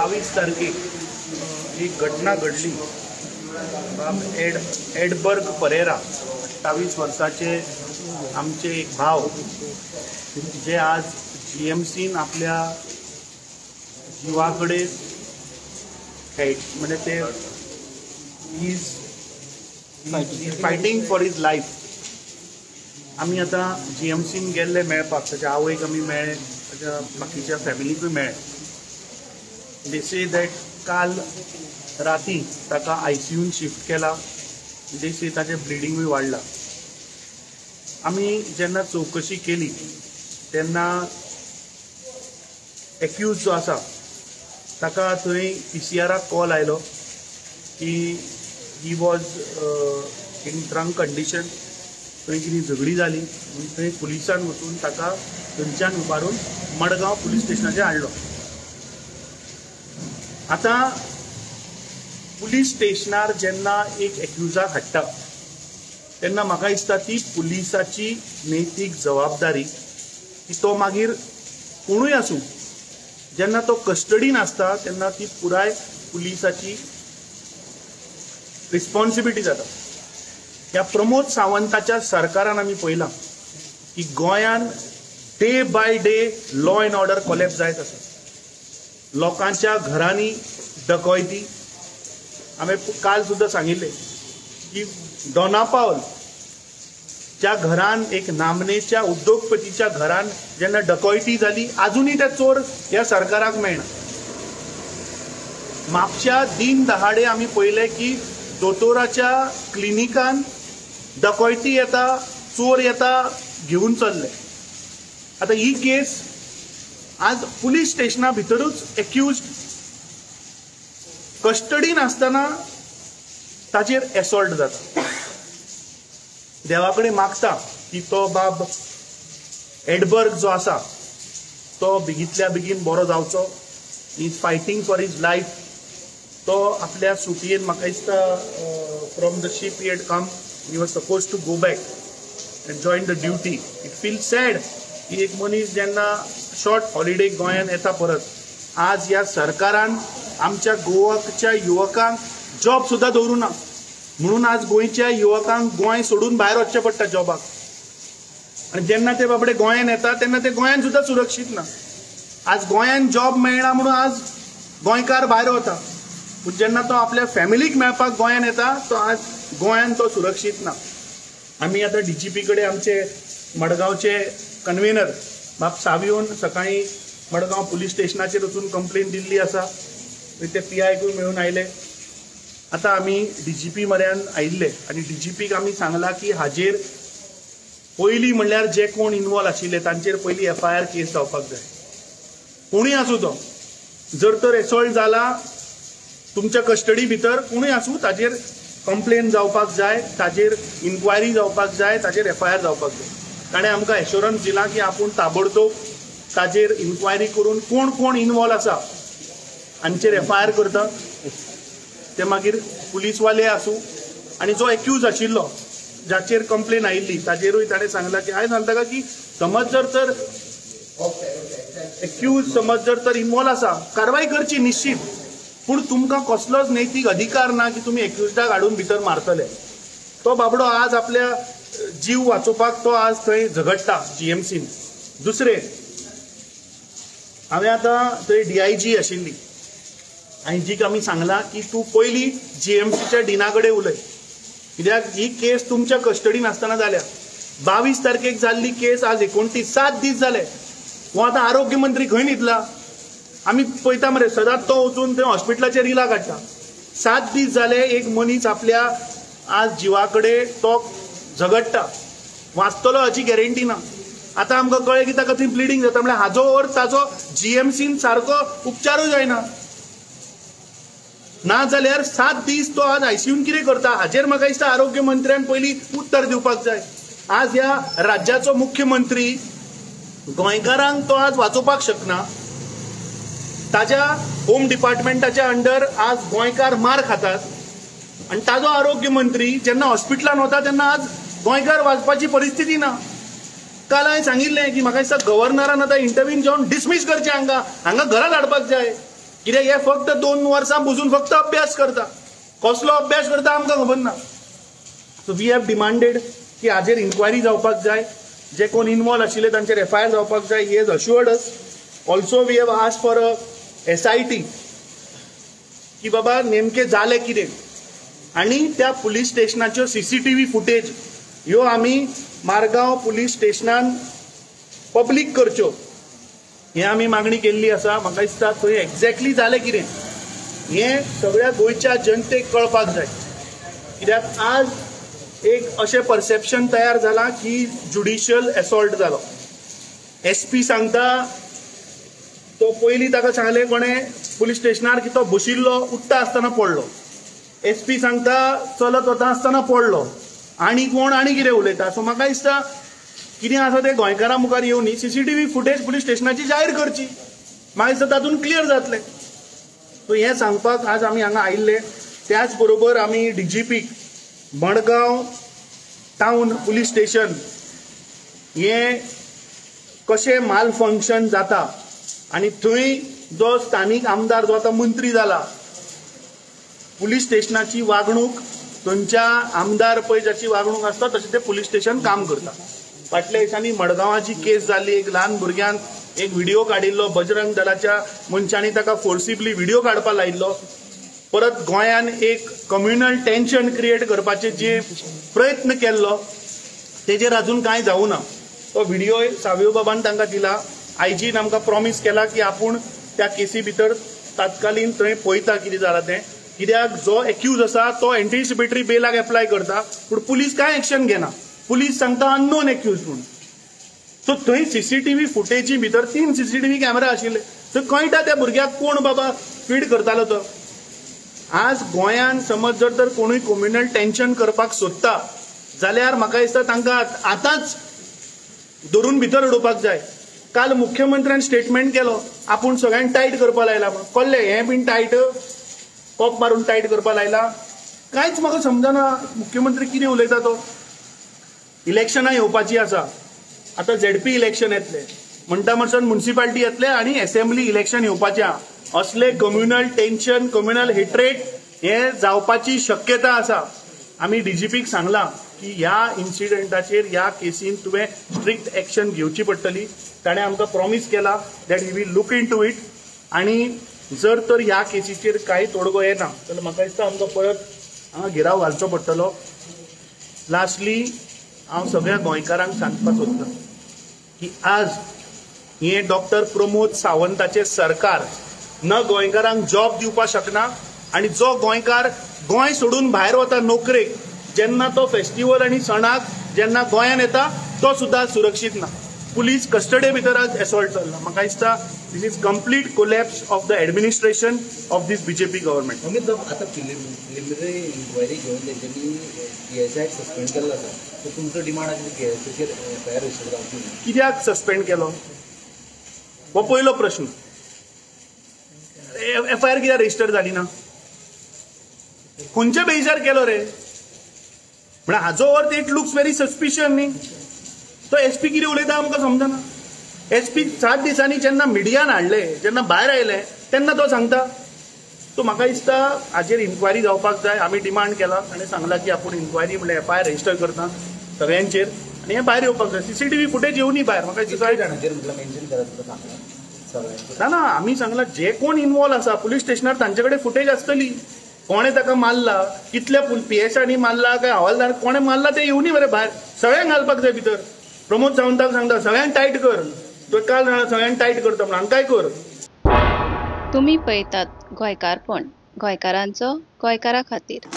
22 तारखेक एक घटना घडली. बाब एडबर्ग परेरा 28 वर्साचे आमचे एक भाव जे आज जीएमसीन आपल्या जिवा कडेन म्हणजे ते is fighting for his life. आमी आतां जीएमसीन गेल्ले मेळपाक, ताच्या आवयक आमी मेळ्ळे, ताच्या बाकीच्या फॅमिलीकूय मेळ्ळे. दे से that काल राती ताका आयसीयून शिफ्ट केला. दे से ताचें ब्लिडींगूय वाडला. आमी जेन्ना चवकशी केली तेन्ना एक्यूज जो आसा ताका थंय पीसीआराक कॉल आयलो की he was in drunk condition. थंय कितें झगडी जाली म्हणून थंय पुलिसान वचून ताका थंयच्यान उबारून मडगांव पुलीस स्टेशनाचेर हाडलो. आतां पुलीस स्टेशनार जेन्ना एक एक्युजाक हाडटा तेन्ना म्हाका दिसता ती पुलिसाची नैतीक जबाबदारी की तो मागीर कोणूय आसूं, जेन्ना तो कस्टडीन आसता तेन्ना ती पुराय पुलिसाची रिस्पॉन्सिबिलिटी जाता. ह्या प्रमोद सावंताच्या सरकारान आमी पळयलां की गोंयान day by day law and order collapse जायत आसा. लोकांच्या घरांनी डकॉयती. हांवें काल सुद्दां सांगिल्लें की दोनापावल च्या घरान एक नामनेच्या उद्योगपतीच्या घरान जेन्ना डकॉयती जाली आजुनूय ते चोर ह्या सरकाराक मेळना. म्हापश्या दिन दहाडे आमी पळयलें की दोतोराच्या क्लिनिकान डकॉयती येता, चोर येता, घेवन चल्ले. आतां ही केस आज पुलीस स्टेशना भितरूच एक्यूज कस्टडीन आसतना ताचेर एसॉल्ट जाता. देवा कडेन मागता की तो बाब एडबर्ग जो आसा तो बेगींतल्या बेगीन बरो जावचो. He is fighting for his life. तो आपल्या सुटयेन म्हाका दिसता from the ship he had come, he was suppose to go back and join the duty. It feel sad की एक मनीस जेन्ना शॉर्ट हॉलिडे गोंयांत येता परत, आज ह्या सरकारान आमच्या गोवाच्या युवकांक जॉब सुद्दां दवरूं ना म्हणून आज गोंयच्या युवकांक गोंय सोडून भायर वचचें पडटा जॉबाक. आनी जेन्ना ते बाबडे गोंयांत येता तेन्ना ते गोंयांत सुद्दां सुरक्षीत ना. आज गोंयांत जॉब मेळना म्हणून आज गोंयकार भायर वता, पूण जेन्ना तो आपल्या फॅमिलीक मेळपाक गोंयांत येता तो आज गोंयांत तो सुरक्षीत ना. आमी आतां डीजीपी कडेन आमचे मडगांवचे कन्वेनर बाब सावियोन सकाळीं मडगांव पुलीस स्टेशनाचेर वचून कंप्लेन दिल्ली आसा. ते पीआयकूय मेळून आयले. आतां आमी डीजीपी म्हऱ्यान आयिल्ले आनी डीजीपीक आमी सांगलां की हाजेर पयलीं म्हणल्यार जे कोण इनवॉल्व आशिल्ले तांचेर पयलीं एफआयआर केस जावपाक जाय. कोणूय आसूं तो, जर तर एसॉल्ट जाला तुमच्या कस्टडी भितर कोणूय आसूं ताजेर कंप्लेन जावपाक जाय, ताजेर इन्क्वायरी जावपाक जाय, ताजेर एफआयआर जावपाक जाय. ताणें आमकां एश्योरन्स दिलां की आपूण ताबडतोब ताजेर इन्क्वायरी करून कोण कोण इनवॉल्व आसा हांचेर एफआयआर करता. ते मागीर पुलीसवाले आसूं आनी जो एक्यूज आशिल्लो जाचेर कंप्लेन आयिल्ली ताजेरूय ताणें सांगलां की हांवें सांगता की समज जर तर एक्यूज समज जर तर इनवॉल्व आसा कारवाय करची निश्चीत, पूण तुमकां कसलोच नैतीक अधिकार ना की तुमी एक्यूज्डाक हाडून भितर मारतले. तो बाबडो आज आपल्या जीव वाचोवपाक तो आज थंय झगडटा जीएमसीन. दुसरें, हांवें आतां थंय डीआयजी आशिल्ली आयजीक आमी सांगलां की तूं पयलीं जीएमसीच्या डिना कडेन उलय, कित्याक ही केस तुमच्या कस्टडीन आसतना जाल्या. 22 तारखेक जाल्ली केस आज 29, 7 दीस जाले. हो आतां आरोग्य मंत्री खंय न्हिदला आमी पळयता मरे, सदांच तो वचून थंय हॉस्पिटलाचेर रिला काडटा. 7 दीस जाले एक मनीस आपल्या आज जिवा कडेन तो झगडटा, वाचतलो हाची गॅरंटी ना. आतां आमकां कळ्ळें की ताका थंय ब्लिडींग जाता, म्हणल्यार हाजो अर्थ ताजो जीएमसीन सारको उपचारूय जायना. ना जाल्यार 7 दीस तो आज आयसीयून कितें करता हाजेर म्हाका दिसता आरोग्य मंत्र्यान पयलीं उत्तर दिवपाक जाय. आज ह्या राज्याचो मुख्यमंत्री गोंयकारांक तो आज वाचोवपाक शकना. ताज्या होम डिपार्टमेंटाच्या अंडर आज गोंयकार मार खातात आनी ताजो आरोग्य मंत्री जेन्ना हॉस्पिटलान वता तेन्ना आज गोंयकार वाचपाची परिस्थिती ना. काल हांवें सांगिल्लें की म्हाका दिसता गव्हर्नरान आतां इंटरव्हीन जावन डिसमीस करचें हांगा, हांगा घरात हाडपाक जाय. कित्याक हे फक्त 2 वर्सां बुजून फक्त अभ्यास करता, कसलो अभ्यास करता आमकां खबर ना. सो we have demanded की हाजेर इन्क्वायरी जावपाक जाय, जे कोण इनवॉल्व आशिल्ले तांचेर एफआयआर जावपाक जाय. He has assured us. Also we have asked for a SIT की बाबा नेमकें जालें कितें, आनी त्या पुलीस स्टेशनाच्यो सीसीटीव्ही फुटेज ह्यो आमी मारगांव पुलीस स्टेशनान पब्लीक करच्यो हें आमी मागणी केल्ली आसा. म्हाका दिसता थंय एक्झॅक्टली जालें कितें हें सगळ्या गोंयच्या जनतेक कळपाक जाय. कित्याक आज एक अशें परसेप्शन तयार जालां की ज्युडिशियल एसॉल्ट जालो. एसपी सांगता तो पयलीं ताका सांगलें कोणें पुलीस स्टेशनार की तो बशिल्लो उठ्ठा आसतना पडलो, एसपी सांगता चलत वता आसतना पडलो, आनी कोण आनी कितें उलयता. सो म्हाका दिसता कितें आसा तें गोंयकारां मुखार येवनी सीसीटीव्ही फुटेज पुलीस स्टेशनाची जाहीर करची, म्हाका दिसता तातूंत क्लियर जातलें. सो हें सांगपाक आज आमी हांगा आयिल्ले. त्याच बरोबर आमी डीजीपीक मडगांव टावन पुलीस स्टेशन हें कशें मालफंक्शन जाता आनी थंय जो स्थानीक आमदार जो आतां मंत्री जाला, पुलीस स्टेशनाची वागणूक थंयच्या आमदार पळय जाची वागणूक आसता तशें तें पुलीस स्टेशन काम करता. फाटल्या दिसांनी मडगांवाची केस जाली, एक ल्हान भुरग्यान एक व्हिडिओ काडिल्लो, बजरंग दलाच्या मनशांनी ताका फोर्सिबली व्हिडिओ काडपाक लायिल्लो. परत गोंयान एक कम्युनल टेन्शन क्रिएट करपाचे जे प्रयत्न केल्लो तेजेर अजून कांय जावना. तो व्हिडिओ सावियो बाबान तांकां दिला. आयजीन आमकां प्रॉमीस केला की आपूण त्या केसी भितर तात्कालीन थंय पळयता कितें जालां तें, कित्याक जो एक्यूज आसा तो एंटिसिपेटरी बेलाक एप्लाय करता पूण पुलीस कांय एक्शन घेना. पुलीस सांगता अननोन एक्यूज म्हूण. सो थंय सीसीटीव्ही फुटेजी भितर 3 सीसीटीव्ही कॅमेरा आशिल्ले, थंय कळटा त्या भुरग्याक कोण बाबा फीड करतालो तो. आज गोंयान समज जर तर कोणूय कम्युनल टेन्शन करपाक सोदता जाल्यार म्हाका दिसता तांकां आतांच धरून भितर उडोवपाक जाय. काल मुख्यमंत्र्यान स्टेटमेंट केलो आपूण सगळ्यांक टायट करपाक लायला म्हूण, कळ्ळें हें बीन टायट कोप मारून टायट करपाक लायला. कांयच म्हाका समजना मुख्यमंत्री कितें उलयता तो. इलेक्शनां येवपाची आसा, आतां झेडपी इलेक्शन येतलें म्हणटा म्हणसर म्युनिसिपालिटी येतले आनी एसेंब्ली इलेक्शन येवपाचें आहा. असले कम्युनल टेन्शन कम्युनल हेट्रेट हे जावपाची शक्यता आसा. आमी डीजीपीक सांगलां की ह्या इन्सिडंटाचेर ह्या केसीन तुवें स्ट्रिक्ट एक्शन घेवची पडटली. ताणें आमकां प्रॉमीस केला that he will look into it. आनी जर तर ह्या केसीचेर कांय तोडगो येना जाल्यार म्हाका दिसता आमकां परत हांगा घेराव घालचो पडटलो. लास्टली हांव सगळ्या गोंयकारांक सांगपाक सोदतां की आज हें डॉक्टर प्रमोद सावंताचें सरकार न गोंयकारांक जॉब दिवपाक शकना आनी जो गोंयकार गोंय सोडून भायर वता नोकरेक, जेन्ना तो फेस्टिवल आनी सणाक जेन्ना गोंयान येता तो सुद्दां सुरक्षीत ना. पुलीस कस्टडी भितर आज एसॉल्ट चल्ला. म्हाका दिसता this is complete collapse of the administration of this BJP government. Amit बाब, आतां प्रिलिमिनरी इन्क्वायरी घेवन तेंच्यांनी पीएसआयक सस्पेंड केल्लो आसा, सो तुमचो डिमांड आसा पीएसआयचेर एफआयआर रजिस्टर जावची. कित्याक सस्पेंड केलो हो पयलो प्रश्न. एफआयआर कित्याक रजिस्टर जाली ना, खंयच्या बेजार केलो रे? म्हळ्यार हाजो अर्थ it looks very suspicious न्ही. तो एसपी कितें उलयता आमकां समजना. एसपी 7 दिसांनी जेन्ना मिडियान हाडले, जेन्ना भायर आयले तेन्ना तो सांगता. सो म्हाका दिसता हाजेर इन्क्वायरी जावपाक जाय. आमी डिमांड केला, ताणें सांगला की आपूण इन्क्वायरी म्हणल्यार एफआयआर रजिस्टर करता सगळ्यांचेर आनी हें भायर येवपाक जाय. सीसीटीव्ही फुटेज येवनी भायर. म्हाका दिसता ना ना आमी सांगला जे कोण इनवॉल्व आसा पुलीस स्टेशनार तांचे कडेन फुटेज आसतली, कोणें ताका मारला, कितल्या पीएसआयनी मारला काय हवालदार कोणें मारला ते येवनी मरे भायर. सगळ्यांक घालपाक जाय भितर. प्रमोद सावंताक सांगता सगळ्यांक टायट कर, तो काल सगळ्यांक टायट करता म्हणून हांकांय कर. तुमी पळयतात गोंयकारपण, गोंयकारांचो गोंयकारा खातीर.